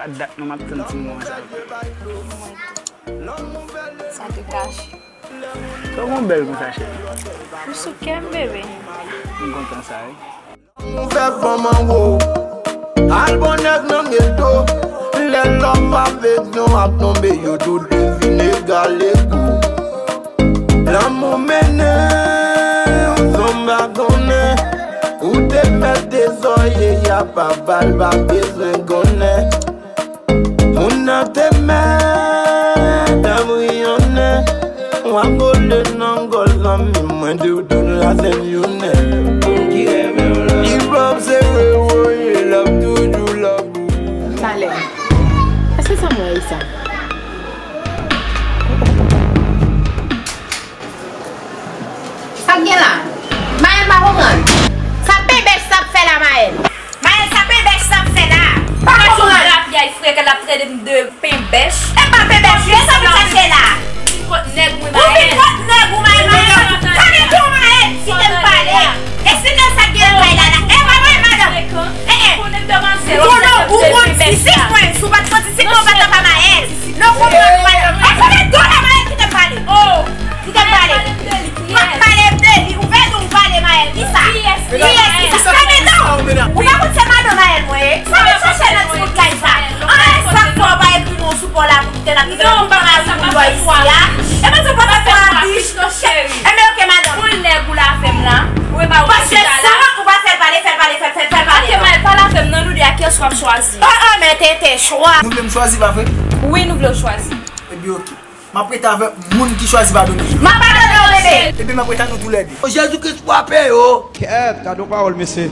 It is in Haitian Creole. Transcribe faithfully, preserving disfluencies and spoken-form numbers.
A dat menm m ap tann ti moman sa yo. Sa te kache. Sa w gon bèl konsa, cheri? Ou sou kè m, bebe. M kontan sa, wi. Ou fè fanm anwo. Al bon nèg nan geto. Lè lòm avèk nou ap tonbe, yo tou devine gale kou. Lanmou mennen, ou sanba konnen. Ou te mèt dezòye, y a pa bal, pa bezwen konnen. Moun nan te mèt ap riyonnen. W ap kole nan gòl zanmi mwen, di w tout la sèn jounen. Hip hop se revoye, l ap toujou la pou ou. Talè. Èske sa mwen ye sa? Sa k gen la? Maël pa konprann. Sa penbèch sa ap fè la, Maël? Maël, sa penbèch sa ap fè la? Pa konprann. Lapyay frè ke l ap trete m de penbèch. E pa penbèch, e sa w vin chache la? Vin kot nèg mwen, Maël. Ou vin kot nèg ou, Maël, Maël. Tande tou, Maël, kite m pale. Eksplike l sa k gen nan kay la, la. E pa mwen, madanm. E, e. Konnen m demanzè. Konnen ou konn disip mwen. Si w pa t konn disip mwen, ou pa t ap pa Maël. Non, konprann ou, madanm. An, kote do la, Maël, kite m pale. Oh. Kite m pale. Pa pale m de li. Ou vle di w pale, Maël. Kisa? Kiyès? Kiyès? Kisa? Fèmen dan w. Ou pa konn se madan Maël mwen ye? Sa w ap chache nan ti bout kay sa? An, e sa k fè w pa ekri non sou pò la pou kite n ap kite n ap kite mari moun bò isi a? E pa di w pa fè kwa bich. Enben, oke, madanm. Pou nèg ou la fè m la. Ou e pa ou chita la. Paske sa, ou pa fè l pale, fè l pale, fè l, fè l, fè l pale. Oke, Maël, pale avè m nan, nou de a kiyès w ap chwazi? Oh, oh, men tenten chwa. Nou vle m chwazi, pa vre? Wi, nou vle w chwazi. Ebyen, oke. M ap rete avèk moun ki chwazi padone. M ap padone w, bebe. Ebyen, m ap rete a nou toulède. O Jezi Kris frape yo. Kèt, gade yon pawòl, mesye.